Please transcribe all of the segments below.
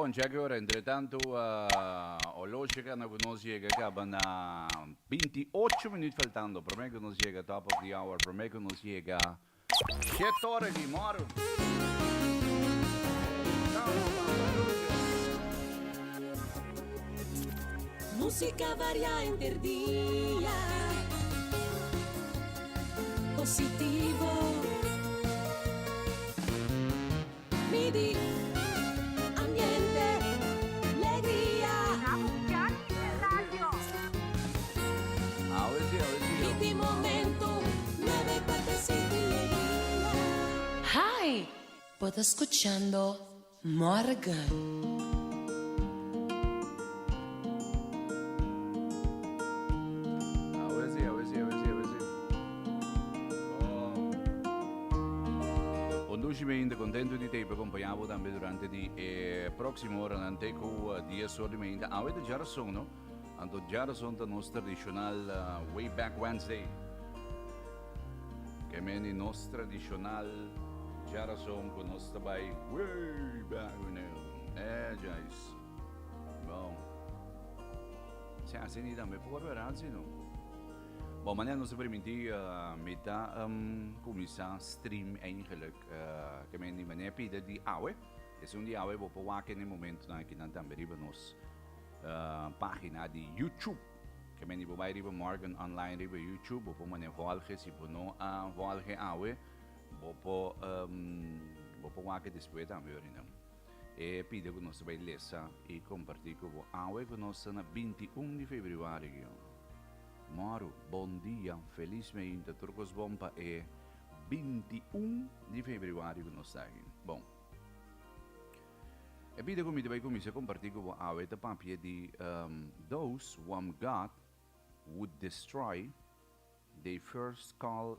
Bon, dja ki ora, entretantu, oloshi kana ku nos yega kaba na 28 minuut faltando prome ku nos yega top of the hour, prome ku nos yega shete ora di mòru. Música varia henter dia. Positivo. Midi. Ambiente. Alegria. Awe si, awe si. Hiti momento. 945 alegria. Hi! Bo ta scuchando Morgan. Awe si, awe si, awe si, awe si. Bon. Bon dushi mi ainda contento di te acompaña bo tambe durante di e próximo oranan te cu 10 or di mainta. Awe ta djarason, no? Anto djarason ta nos tradicional Way Back Wednesday. Ke men di nos tradicional djarason cu nos ta bay way back wanneer. Eh, Jais. Bon. Si asina tambe por verdad, si no? Bon, manera nos a permití, mi ta kuminsá stream eigenlijk. Ke men di manera pida di awe. Esun di awe bo por wak e momentonan akinan tambe riba nos página di YouTube. Ke men di bo bai riba Morgan Online riba YouTube, bo por mane volge. Si bo no a volge awe, bo por bo por wak despues tambe orinan. E pida ku nos ta bai lesa i kompartí ku bo awe ku nos ta na 21 di febrüari. Mòru, bon dia, felis meinta, tur kos bon pa e 21 di febrüari ku nos ta aki. Bon, e bida ku mi ta bai kuminsá kompartí ku bo awe ta papia di Those whom God would destroy, they first call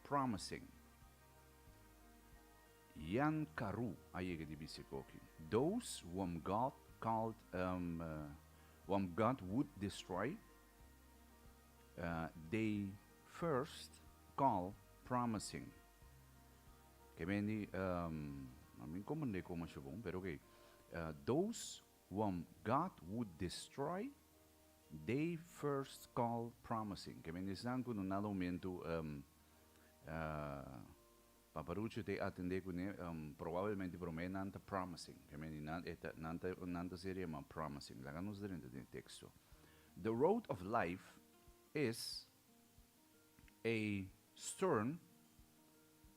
promising. Jan Carew a yega di bisa koki, Those whom God called whom God would destroy, they first call promising. Ke men di, a mi comprende como asha bon, pero ok. Those whom God would destroy, they first call promising. Ke men di esnan ku no nada momento Paparucho te atendé kuné, probablemente promé nan ta promising. Ke men di nan e ta nan ta nan ta ser yamá promising. Laga nos drenta den e teksto. The road of life is a strewn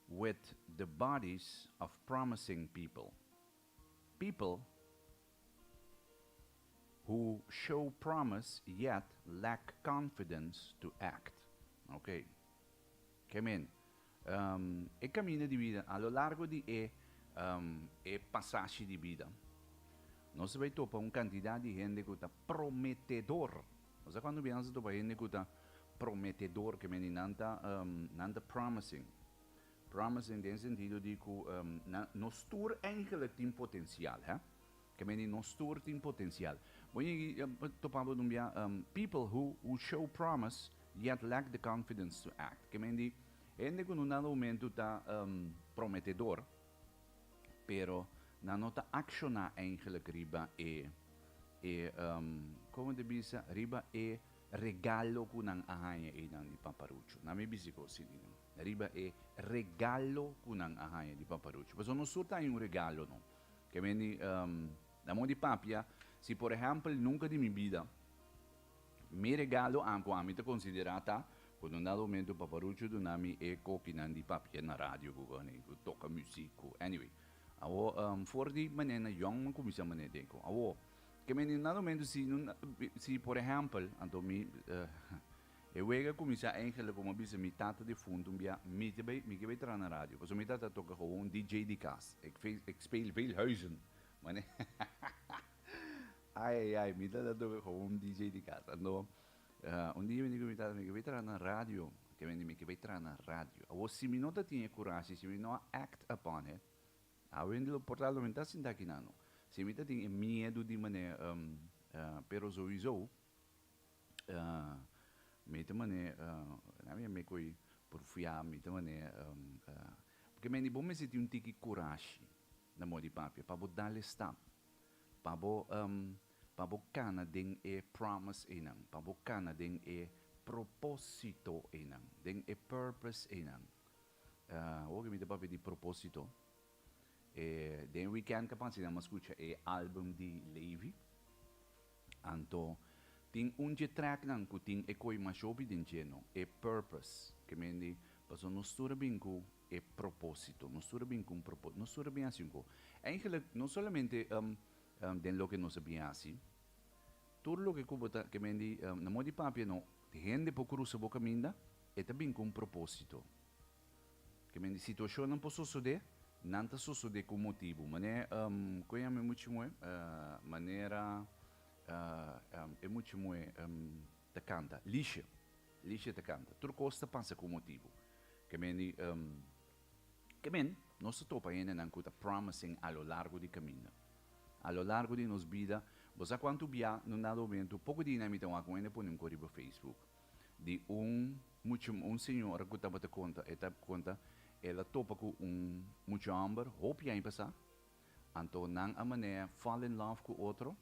with the bodies of promising people. People who show promise yet lack confidence to act. Okay. Ke men, e kaminda di bida, a lo largo di e e pasashi di bida, nos ta bai topa un kantidat di hende ku ta prometedor. Bo sa kuantu biaha nos ta topa hende ku ta prometedor, ke men di nan ta nan ta promising. Promising den sentido di ku nan nos tur eigenlijk tin potensial, hè. Ke men di nos tur tin potensial. Bo yegi topa bo un bia people who who show promise yet lack the confidence to act. Ke men di hende ku no dado momento ta prometedor pero nan no ta akshoná eigenlijk riba e e komo ta bisa riba e regalo ku nan a haña einan di paparucho. Nan mi bisa kos si di nan. Riba e regalo ku nan a haña di paparucho. Pasobra nos tur ta haña un regalo no. Ke men di, na modo di papia, si por ehèmpel nunka di mi bida mi regalo a ku ami ta konsiderá ta ku na un dado momento Paparucho duna mi e kokinan di papia na radio ku ku toka muzik ku anyway. Awor for di manera na yòn mi kuminsá manera den ku. Awor ke men di un dado momento si si por ehèmpel anto mi E wega cuminsa eigenlijk como a bisa mi tata difunto un bia mi ta bay mi ke bay traha na radio pasobra mi tata toca gewoon DJ di cas ik ik speel veel huizen mane ai ai ai mi tata toca gewoon DJ di cas anto un dia mi di cu mi tata mi ke bay traha na radio ke mi di mi ke bay traha na radio awor si mi no ta tin e curashi si mi no a act upon it Awendia lo por ta lo mi ta sinta aki nan no si mi ta tin e miedu di mane pero sowiso Mi ta mane, na mi me koe porfia, mi ta mane, porque mende bo mester tin un tiki kurashi. Na modi papia, pa bo dal e stap, pa bo um, pa bo kana den e promise einan, pa bo kana den e propósito einan, den e purpose einan. Awor ku mi ta papia di propósito, e den weekend kapas nan a skucha e album di Levi, anto tin un dje tracknan ku tin e koi masha hopi den dje no, e purpose, ke men di pasobra nos tur a bin ku e propósito, nos tur a bin ku un propósito, nos tur a bin hasi un ko. Eigenlijk no solamente den loke nos a bin hasi, tur loke ku bo ta, ke men di na modo di papia no, hende por krusa bo kaminda, e ta bin ku un propósito. Ke men di situashonnan por sosodé, nan ta sosodé ku un motibu. Manera, kon yama e mucha muhé? Manera e mucha muhé ta kanta, Lisha, Lisha ta kanta, tur kos ta pasa ku un motibu. Ke men di, ke men, nos ta topa hendenan ku ta promising a lo largo di kaminda. A lo largo di nos bida, bo sa kuantu bia no dado momento, poko di nan mi ta wak un hende pone un kos riba Facebook di un mucha, un señora ku tabata konta, e ta konta el a topa ku un mucha hòmber hopi aña pasá, anto nan a manera fall in love ku otro,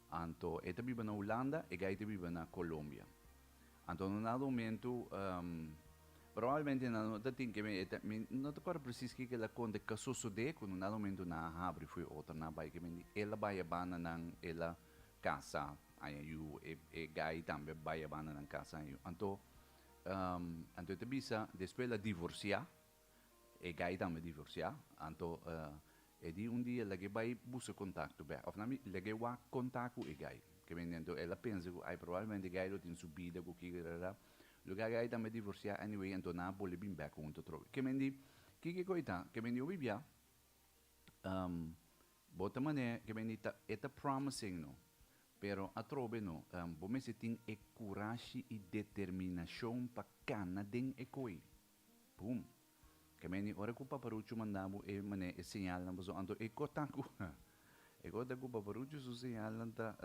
anto e ta biba na Hulanda, e gai ta biba na Colombia. Anto na un dado momento, probablemente nan no ta tin ke mi, e ta, mi no ta kòrda presis kiko el a konta ke a sosodé ku na un dado momento nan a habri fu e otro, nan a bai ke mi di el a bai a banda nan, el a kasa haña yu, e e gai tambe a bai a banda nan kasa haña yu. Anto, anto e ta bisa despues el a divorsiá, E gai tambe divorsiá, anto e di un dia lag'é bai buska kontakto bèk, òf nan lag'é wak kontak ku e gai. Ke men anto el a pensa ku ai probablemente e gai lo tin su bida ku kiko rara, lo gai tambe divorsiá anyway anto nan a bolbe bin bèk huntu atrobe. Ke men di, kiko e koi ta? Ke men di hopi bia bo ta manera ke men di ta e ta promising no, pero atrobe no, bo mester tin e kurashi i determinashon pa kana den e koi. Boom. Ke meni ora ku Paparucho manda bo e mane e señalnan paso anto e kota ku e kota ku Paparucho su señalnan ta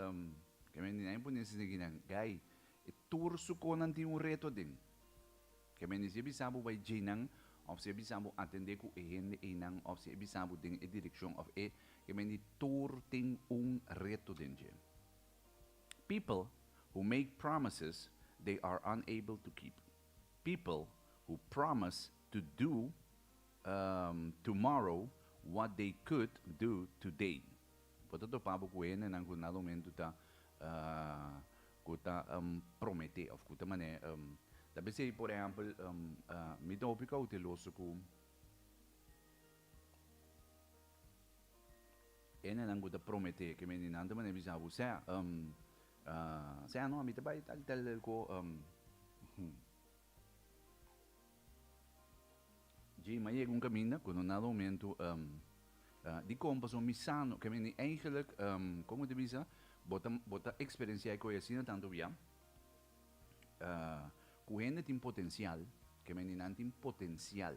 ke meni nan e pone asina kinan gai e tur su konan tin un reto aden. Ke meni si e bisa bo bai djeinan of si e bisa bo atende ku e hende einan of si e bisa bo den e direkshon of e ke meni tur tin un reto den dje. People who make promises they are unable to keep. People who promise to do tomorrow what they could do today. Bo ta topa bo ku hendenan ku na momento ta ku ta promete of ku ta mane ta besei por ehempel mi ta hopi kouteloso ku hendenan ku ta promete ke mende nan ta mane bisa bo sea Sea no, mi ta bai tal tal ko Dje, mi a yega un kaminda ku no nada momento di kon pasobra mi sa no, ke mende eigenlijk komo ta bisa bo ta bo ta eksperensiá e kos asina tantu bia ku hende tin potensial, ke mende nan tin potensial.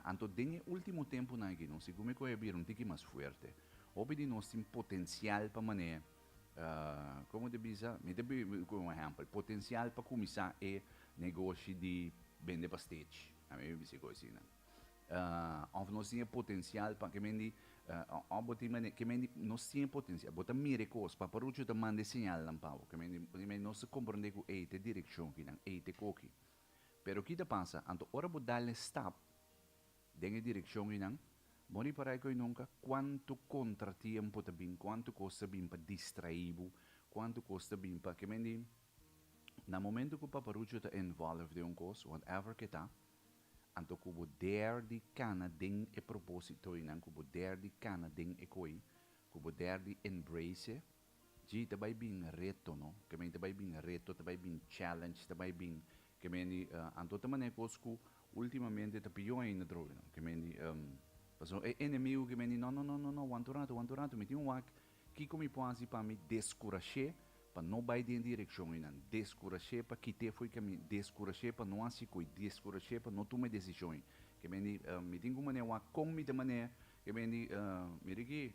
Anto den e ultimo tempunan aki nos segun mi kohe a bira un tiki mas fuerte. Hopi di nos tin potensial pa manera, komo ta bisa, mi ta bi ku un ehèmpel, potensial pa kuminsá e negoshi di bende pastechi, ami mi bisa e kos asina. Òf nos tin e potensial pa, ke men di, òf bo tin manera, ke men di nos tin e potensial, bo ta mira e kos, paparucho ta manda e señalnan pa bo, ke men di, nos ta komprondé ku ey ta e direkshon kinan, ey ta e koki. Pero ki ta pasa? Anto ora bo dal e stap den e direkshon einan, bo ripará ku nunka kuantu kontratiempo ta bin, kuantu kos ta bin pa distraí bo, kuantu kos ta bin pa ke men di, na momento ku paparucho ta involve den un kos, whatever ke ta, anto ku bo dare di kana den e propósito einan, ku bo dare di kana den e koi, ku bo dare di embrace e, Dji ta bai bin reto no, ke men ta bai bin reto, ta bai bin challenge, ta bai bin ke men di anto ta manera kos ku ultimamente ta pió ainda atrobe no, ke men di pasobra e enemigu ke men di no no no no no wanta un rato wanta un rato mi tin un wak kiko mi por hasi pa mi deskurash'é pa no bai den direkshon einan, deskurash'é pa kit'é fo'i kaminda, deskurash'é pa no hasi koi, deskurash'é pa no tuma e desishon ei, ke men di mi tin ku manera wak kon mi ta manera ke men di mira aki.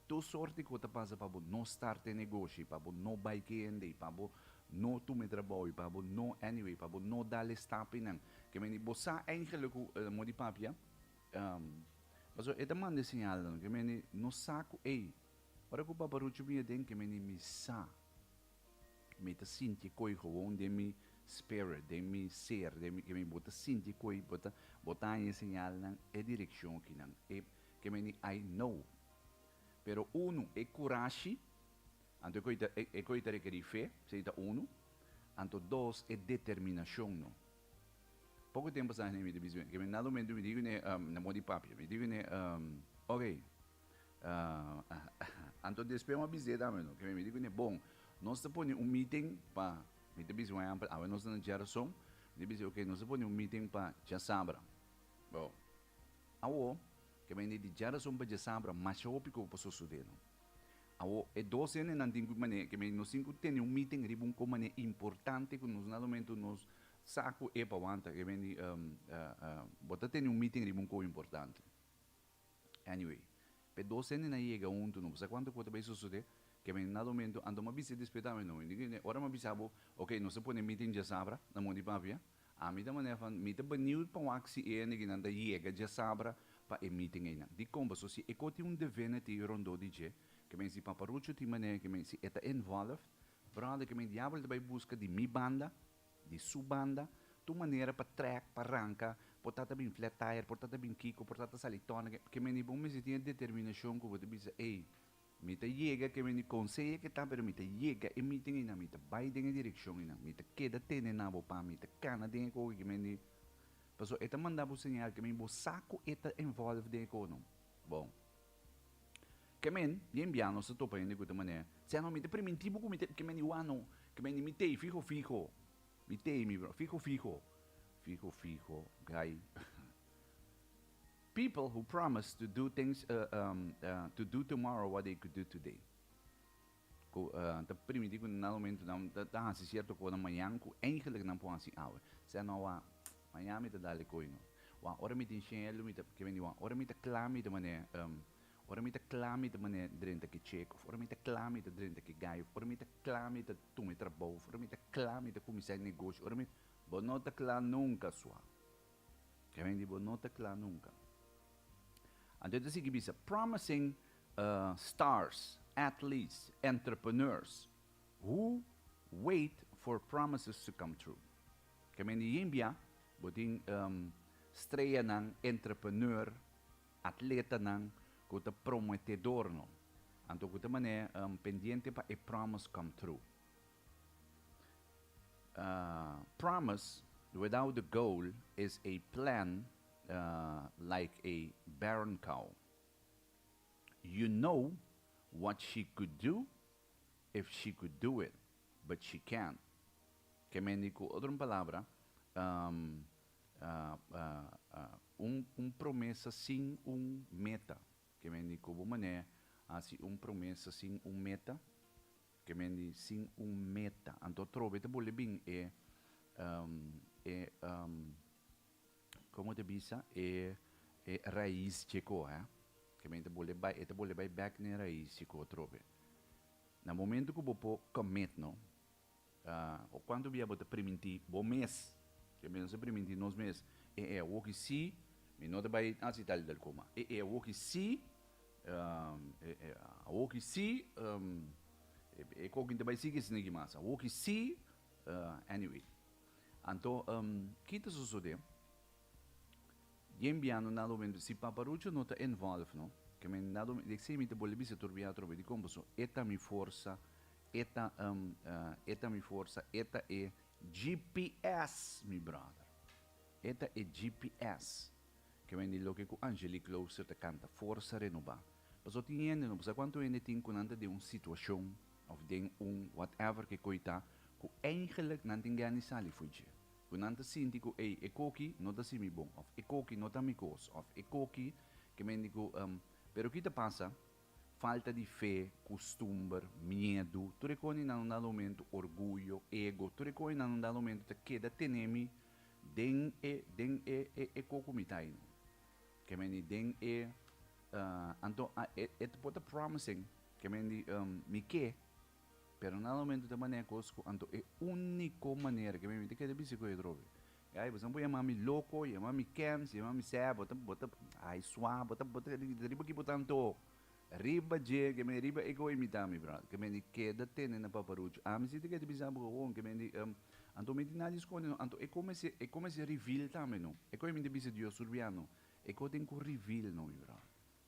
Tur sorti ku ta pasa pa bo no start e negoshi, pa bo no bai ku e hende, pa bo no tuma e trabou, pa bo no anyway, pa bo no dal e stapnan. Ke mende bo sa eigenlijk ku mo di papia. Paso e ta manda e señalnan, ke meni no sa ku ey, ora ku paparucho bin aden ke meni mi sa. Mi ta sinti koi gewoon den mi spirit, den mi ser, den mi, ke meni bo ta sinti koi, bo ta, bo ta haña e señalnan, e direkshon akinan, e, ke meni I know. Pero unu, e kurashi, anto e koi ta, e koi ta rekerí fe, esei ta unu, anto dos, e determinashon no. Poko tempu pasá mi ta bisa, ke mi na momento mi di kuné, na moda di papia, mi di kuné, ok, anto despues mi a bis'é tambe no, ke mi di kuné, bon, nos ta pone un meeting pa, mi ta bisa un ehèmpel, awe nos ta na djarason, mi ta bisa, ok, nos ta pone un meeting pa djasabra. Bon, awo, ke mi di djarason pa djasabra masha hopi ku por sosodé no. Awo, e dos hendenan tin ku manera, ke mi nos tin ku tene un meeting riba un kon manera importante ku nos na momento nos Sa ku e pa wanta ke men di bo ta tene un meeting riba un ko importante. Anyway, p'e dos hendenan yega huntu no bo sa kuantu ku ta bai sosode, ke men na momento anto m'a bisa despues tambe no, mi di ora m'a bisa bo ok nos ta pone meeting djasabra na Mondi Papia, ami ta manera van mi ta beniut pa wak si e hende kinan ta yega djasabra pa e meeting einan. Dikon? Pasobra si e ko tin un divinity rondó di dje, ke men si Paparucho tin manera ke men si e ta involved, brother ke men diabel ta bai buska di mi banda Di su banda, tur manera pa trèk, pa ranka, por ta ta bin flat tire, por ta ta bin kiko, por ta ta sali tòna, ke meni bo mester tin e determinashon ku bo ta bisa, ey, mi ta yega ke meni konseho ke ta, pero mi ta yega e meeting einan, mi ta bai den e direkshon einan, mi ta keda tene na bo pa mi ta kana den e koki ke meni, pasobra e ta manda bo señal ke meni bo sa ku e ta involve den e kono. Bon. Ke men, bien bia nos ta topa hende ku ta manera, Sea no, mi ta primintí bo ku mi ta, ke men di wak no, ke men di mi t'ei fiho fiho, mi t'ei mi bro, fiho fiho, fiho fiho, guy. People who promise to do things, to do tomorrow what they could do today. Ku ta primintí ku na momento nan ta hasi sierto kos mañan ku eigenlijk nan por hasi awe. Sea no wak, mañan mi ta dal e koi no. Wak, ora mi tin shelu mi ta, ke men di wak, ora mi ta kla mi ta manera, Ora mi ta kla mi ta manera drenta ki chek of ora mi ta kla mi ta drenta ki gai of ora mi ta kla mi ta tuma e trabou of ora mi ta kla mi ta kuminsá e negoshi ora mi Bo no ta kla nunka sua. Ke men di bo no ta kla nunka. Anto e ta sigui bisa, Promising stars, athletes, entrepreneurs who wait for promises to come true. Ke men di yin bia bo tin streanan, entrepreneur, Atletanan ku ta prometedor no, anto ku ta manera pendiente pa e promise come true. Promise without the goal is a plan like a barren cow. You know what she could do if she could do it, but she can't. Ke men di ku otro palabra, Un promesa sin un meta. Ke men di ku bo manera hasi un promesa sin un meta? Ke men di sin un meta. Anto atrobe ta bole bin e e komo ta bisa e e rais dje ko he. Ke men ta bole bai e ta bole bai bek na e rais dje ko atrobe. Na momento ku bo por commit no. O kuantu bia bo ta primintí bo mes? Ke mi nos ta primintí nos mes, E e awoki sí, mi no ta bai hasi tal i tal koma. E e awoki sí, e e awoki sí, e koki ta bai sigui esaki mas. Awoki sí, anyway. Anto, ki ta sosodé? Yen biano na momento, si Paparucho no ta involve, no? Ke men na momento, esei mi ta bolbe bisa tur bia atrobe, dikon? Pasobra e ta mi forsa. E ta e ta mi forsa, e ta e GPS, mi brother. E ta e GPS. Ke men di loke ku Angelique Klooster ta kanta, Forsa Renobá. Pasobra tin hende, no sa kuantu hende tin ku nan ta den un situashon òf den un whatever ke koi ta, ku eigenlijk nan tin gana di sali fo'i dje. Ku nan ta sinti ku ey, e koki no ta hasi mi bon, òf e koki no ta mi kos, òf e koki, ke men di ku, pero ki ta pasa? Falta di fe, kustumber, miedu, tur e kos nan un dado momento, orguyo, ego, tur e kos nan un dado momento ta keda tene mi den e den e e e koko mi ta aino. Ke meni den e anto e e por ta promising, ke meni mi ke, pero un dado momento ta manera kos ku anto e uniko manera ke mi ta keda bisa ku e drobe. Guy, boso por yama mi loko, yama mi kens, yama mi sè, bo ta, bo ta, ai swa, bo ta, bo ta, riba ki bo ta anto? Riba dje, ke men riba e ko imitá mi, brother. Ke men di keda tene na paparucho. Ami si ta keda bisa bo gewoon, ke men di, um, anto mi tin nada di skonde no. Anto e ko mester, e ko mester reveal tambe no. E ko mi ta bisa Dios surbiano. E ko tin ku reveal no, mi brother.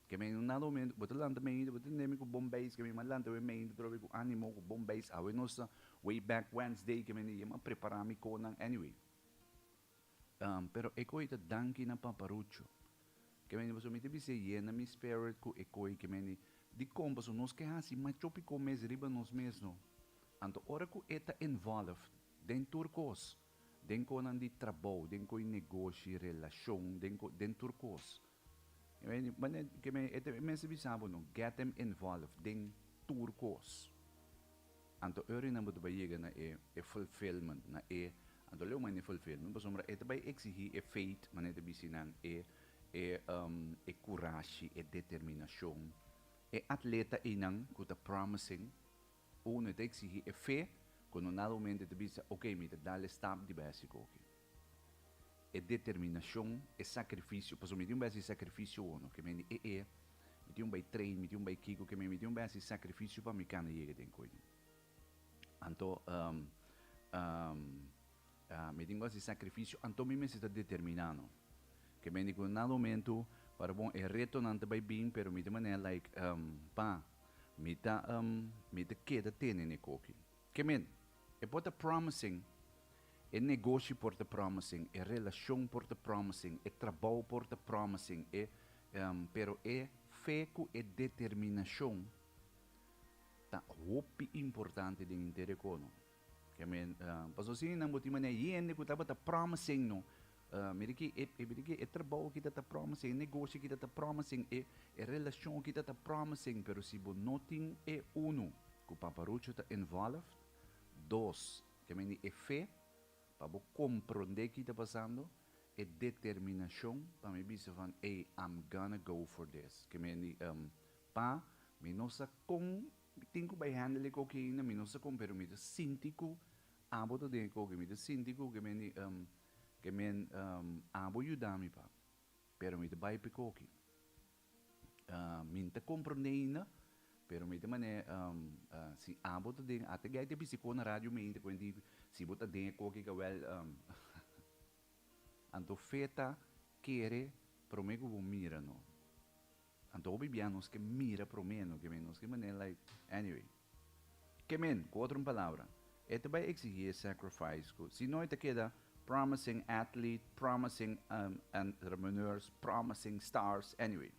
Ke men un dado momento, bo ta lanta meinta, bo ta tende mi ku bon beis, ke men mi a lanta awe meinta trobe ku animo, ku bon beis. Awe nos ta way back Wednesday, ke men di, mi a prepara mi konan, anyway. Um, pero e koi ta danki na Paparucho. Ke men di, pasobra mi ta bis'é yena mi spirit ku e koi, ke men di, dikon? Pasobra nos ke hasi machopi kon mes riba nos mes no. Anto ora ku e ta involved den tur kos, den konan di trabou, den koi negoshi, relashon, den ko, den tur kos. Ke men, e ta mester bisa bo no, get them involved den tur kos. Anto ora nan bo ta bai yega na e e fulfillment, na e, anto leu mai na e fulfillment, pasobra e ta bai exigí e faith, manera ta bisi nan, e e e kurashi, e determinashon. E atleta einan ku ta promising, uno e ta exigí e fe, ku no nada momento e ta bisa, ok, mi ta dal e stap di bai hasi koki. E determinashon, e sakrifisio, pasobra mi tin un bai hasi sakrifisio uno, ke men di e e, mi tin un bai train, mi tin un bai kiko, ke men mi tin un bai hasi sakrifisio pa mi kana yega den koino. Anto, mi tin ku hasi sakrifisio, anto mi mester ta determiná no. Ke men di ku na momento, para bon e retonan ta bai bin, pero mi ta manera like, pa, mi ta, mi ta keda tene n'e koki. Ke men, e por ta promising, e negoshi por ta promising, e relashon por ta promising, e trabou por ta promising, e, pero e fe ku e determinashon ta hopi importante den henter e kono. Ke men, pasobra si nan bo tin manera hende ku tabata promising no, mira ki e, mira ki e trabou aki ta ta promising, e negoshi aki ta ta promising, e, e relashon aki ta ta promising, pero si bo no tin e unu ku Paparucho ta involved, dos, ke men di e fe pa bo komprondé ki ta pasando, e determinashon pa mi bisa van ey, I'm gonna go for this. Ke men di, pa, mi no sa kon mi tin ku bai handle e koki ainda, mi no sa kon, pero mi ta sinti ku abo ta den e koki, mi ta sinti ku ke men di, ke men, abo yuda mi pa, pero mi ta bai pa e koki. Mi no ta komprondé ainda, pero mi ta manera si abo ta den, ata gai ta bisa ku na radio mi ainda ku di si bo ta den e koki ka wèl anto fe ta kere promé ku bo mira no. Anto hopi bia nos ke mira promé no ke men nos ke manera like anyway. Ke men, ku otro palabra, e ta bai eksigí e sacrifice ku si no e ta keda promising athlete, promising entrepreneurs, promising stars, anyway.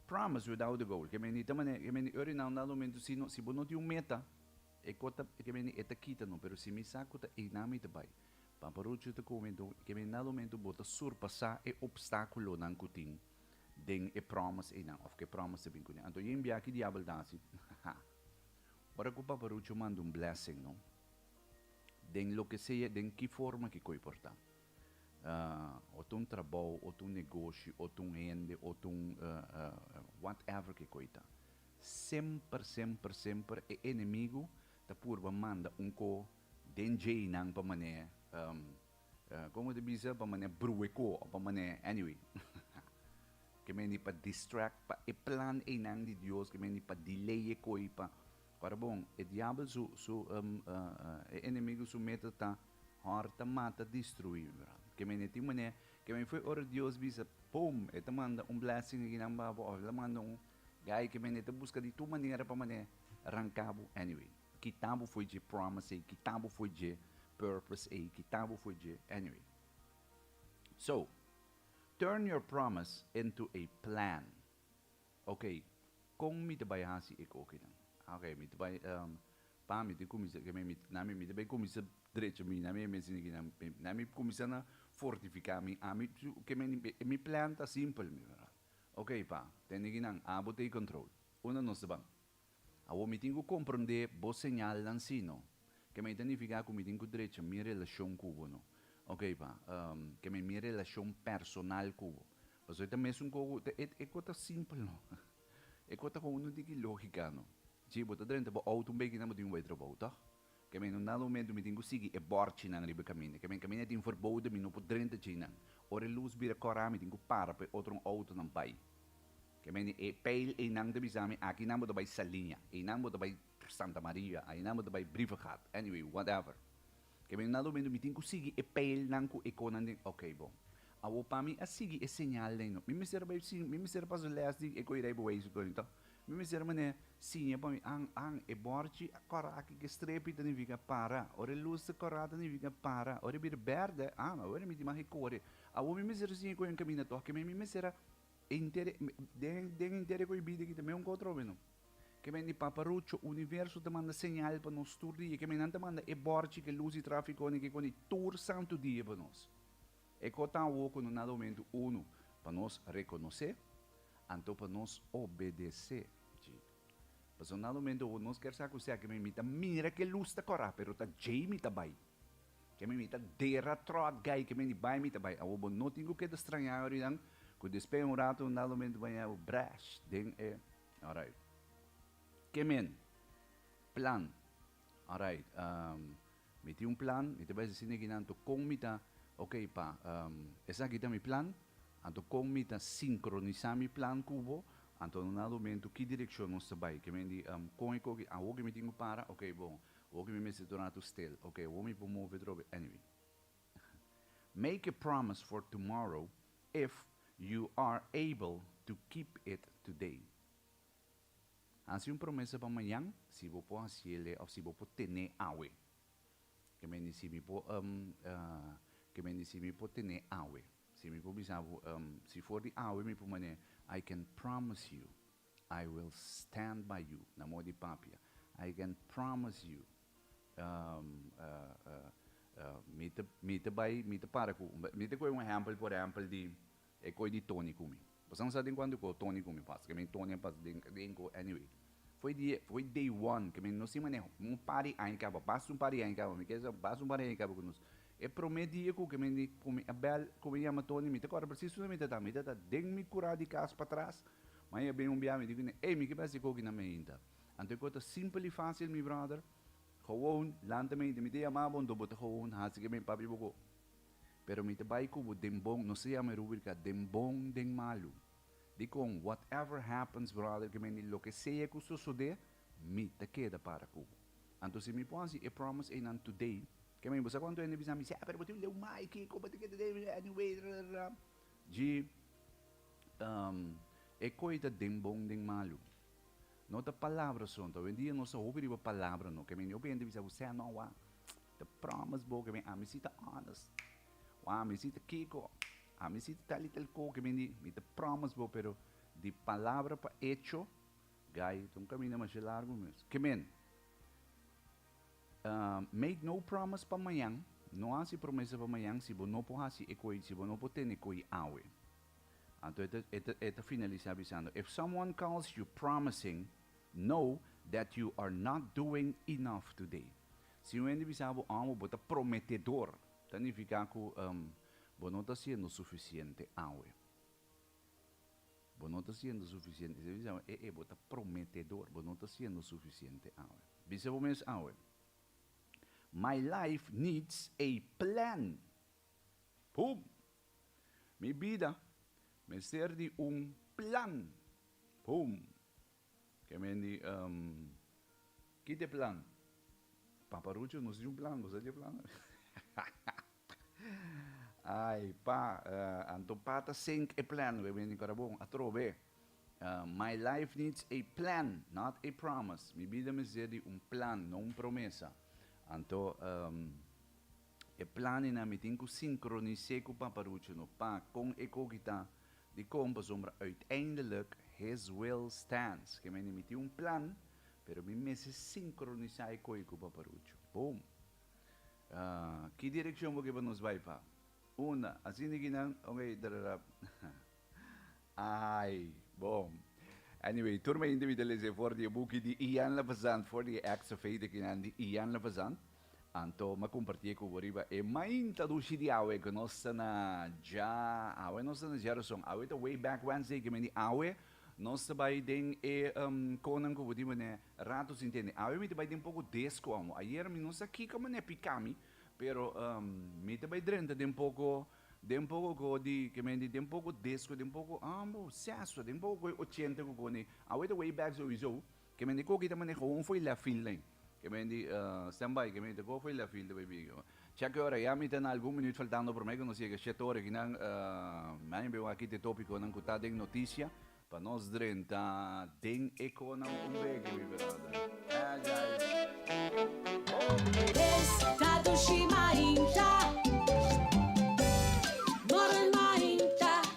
Promise without the goal. Ke men di ta manera, ke men di ora nan dado momento si no, si bo no tin un meta, e ko ta, ke men di e ta kita no, pero si mi sa ku ta einan mi ta bai. Papa Rucho ta come do, ke men dado momento bo ta surpasá e opstákulonan ku tin den e promise einan, òf ku e promise ta bin kuné. Anto yen bia ki diabel ta hasi? Ora ku Papa Rucho manda un blessing, no? Den loke sea, den ki forma ki koi por ta. O ta un trabou, o ta un negoshi, o ta un hende, o ta un whatever ki koi ta. Semper, semper, semper e enemigu ta purba manda un ko den djeinan pa manera, komo ta bisa, pa manera brua e ko, o pa manera, anyway. Ke mende pa distract, pa e plan einan di Dios, ke mende pa delay e koi, pa. Ora bon, e diabel su, su, e enemigo su meta ta hòrta, mata, destruí, mi bròder. Ke mende tin manera, ke mende foi ora Dios bisa, pum, e ta manda un blessing akinan pa bo, òf e ta manda un guy, ke mende ta buska di tur manera pa manera ranka bo, anyway, kita bo foi dje promise ei, kita bo foi dje purpose ei, kita bo foi dje, anyway. So, turn your promise into a plan. Ok, kon mi ta bai hasi e kokinan? Ok, mi ta bai, pa mi ta kuminsá, ke mi, na mi, mi ta bai kuminsá drecha mi, na mi e mester di kinan, na mi kuminsá na fortifiká mi, ami, ke mi, mi plan ta simpel, mi bròder. Ok, pa, tende kinan, abo ta e control. Unda nos ta ban? Awor mi tin ku komprondé bo señalnan si no. Ke mi ta nifiká ku mi tin ku drecha mi relashon ku bo no. Ok pa, ke mi mi relashon personal ku bo. Pasobra e ta mesun ko ku, e e ko ta simpel no. E ko ta ku un tiki lógika no. Si bo ta drenta bo outo un beki nan bo tin ku bai trabou tòg? Ke men un dado momento mi tin ku sigui e bòrchinan riba e kaminda. Ke men kaminda tin verboden, mi no por drenta djinan. Ora e lus bira kòrá mi tin ku para pa e otro outonan bai. Ke men e pijl einan ta bisa mi akinan bo ta bai Saliña, einan bo ta bai Santa Maria, einan bo ta bai Brievengat, anyway, whatever. Ke men un dado momento mi tin ku sigui e pijlnan ku e konan den, oké bon. Awor pa mi a sigui e señalnan ei no, mi mester a bai mi mester a pasa lès di e koe rijbewijs ku ta. Mi mester manera siña pa mi an an e borchi a kòrá aki ke strepi ta nifiká para, ora e lus ta kòrá ta nifiká para, ora e bira bèrdè, ah ma ora mi tin mag e kore. Awor mi mester a siña ku e kaminda tòg ke mi mester a intere den den intere ku e bida aki ta meun ku otro no. Ke men di paparucho universo ta manda señal pa nos tur dia, ke men nan ta manda e borchi ke lus di tráfiko ni ke koni tur santu dia pa nos. E ko ta awor ku no na momento unu pa nos rekonosé, anto pa nos obedesé. Dji. Pasobra na momento awor nos kier sa ku sea ke mi ta mira ke lus ta kòrá, pero ta djei mi ta bai. Ke mi ta dera tròt gai ke mi di bai mi ta bai. Awor bo no tin ku keda strañá orinan ku despues un rato na momento baña bo brèsh den e. Alright. Ke men? Plan. Alright. Mi tin un plan, mi ta bai hasi esaki anto kon mi ta, ok pa, esaki ta mi plan, anto kon mi ta sinkronisá mi plan ku bo, anto na un momento ki direkshon nos ta bai, ke men di kon e koki, awor ke mi tin ku para, ok bon, awor ke mi mester torna tu stil, ok awor mi por move atrobe, anyway. Make a promise for tomorrow if you are able to keep it today. Hasi un promesa pa mañan si bo por hasiel òf si bo por ten'é awe. Ke men di si mi por ke men di si mi por ten'é awe. Si mi por bisa bo si for di awe mi por manera I can promise you I will stand by you na modo di papia I can promise you mi ta mi ta bai mi ta para ku mi ta kohe un ehèmpel por ehèmpel di E koe di Tony ku mi. Boso no sa den kuantu ku Tony ku mi pasa. Ke men Tony a pasa den den ku anyway. Foi dia foi day one ke men no sin maneho. Un par di aña kaba, basta un par di aña kaba, mi ke sa basta un par di aña kaba ku nos. E prome dia ku ke men di ku mi a bel ku mi yama Tony mi ta kòrda presis unda mi ta ta. Mi ta ta den mi kurá di kas patras. Ma e a bin un bia mi di kuné, ey mi ke bes di koki na meinta. Anto e kos ta simpel i fásil mi brother. Gewoon lanta meinta mi ta yama bo anto bo ta gewoon hasi ke men papia bo ko. Pero mi ta bai ku bo den bon, nos ta yama e rubrika den bon den malu. Dikon, whatever happens brother, ke mende loke sea ku sosodé, mi ta keda para ku bo. Anto si mi por hasi e promise einan today, ke mende bo sa kuantu hende bisa mi, si pero bo tin un leu mai kiko bo ta keda den anyway rarara. Dji, e koi ta den bon den malu. No ta palabra so, anto awendia nos ta hopi riba palabra no, ke mende hopi hende bisa bo sea no wak. Ta promise bo ke mi ami si ta honest. Wa ami si ta kiko. Ami si ta tal i tal ko ke mi di mi ta promise bo pero di palabra pa hecho guy ta un kaminda masha largo mes. Ke men make no promise pa mañan no hasi promesa pa mañan si bo no por hasi e koi si bo no por tene koi awe. Anto e ta e ta e ta finalisa bisando if someone calls you promising know that you are not doing enough today. Si un hende bisa bo amo bo ta prometedor, ta nifiká ku bo no ta hasiendo sufisiente awe. Bo no ta hasiendo sufisiente. Si e bisa bo, e e, bo ta prometedor, bo no ta hasiendo sufisiente awe. Bisa bo mes awe, My life needs a plan. Pum! Mi bida mester di un plan. Pum! Ke men di, Ki ta e plan? Paparucho, nos tin un plan, bo sa di e plan? Ai, pa, anto pa ta sink e plan, ke men di, Kora bon, atrobe. My life needs a plan, not a promise. Mi bida mester di un plan, no un promesa. Anto, e plannan mi tin ku sinkronis'é ku Paparucho, no? Pa, kon e koki ta? Dikon? Pasobra uiteindelijk His will stands. Ke mende mi tin un plan, pero mi mester sinkronisá e koi ku Paparucho. Boom! Ki direkshon bo ke pa nos bai pa? Unda? Asina ki nan? Oké, tarara. Ai, bon. Anyway, tur mainta mi ta lesa for di e buki di Ian Lafazant, for di e Acts of Faith akinan di Ian Lafazant. Anto m'a compartié cu bo riba e mainta dushi di awe cu nos ta na dja, awe nos ta na djarason, awe ta way back Wednesday, ke men di awe. Nos ta bai den e konan ku bo tin manera rato sin tende. Awe mi ta bai den poko disco amo. Ayer mi no sa kiko manera pika mi, pero mi ta bai drenta den poko den poko ko di ke men di den poko disco, den poko ambo seso, den poko koi ochenta ku koni. Awe ta way back souiso. Ke men di koki ta manera gewoon fo'i left field ei. Ke men di stand by, ke men di ta go fo'i left field ta bai. Check e ora, ya mi ta na algun minuut faltando prome ku nos yega shete ora kinan. Mi a wak e topikonan ku ta den notisia pa nos drenta den e konan un beke, mi brother. Esta dushi mainta.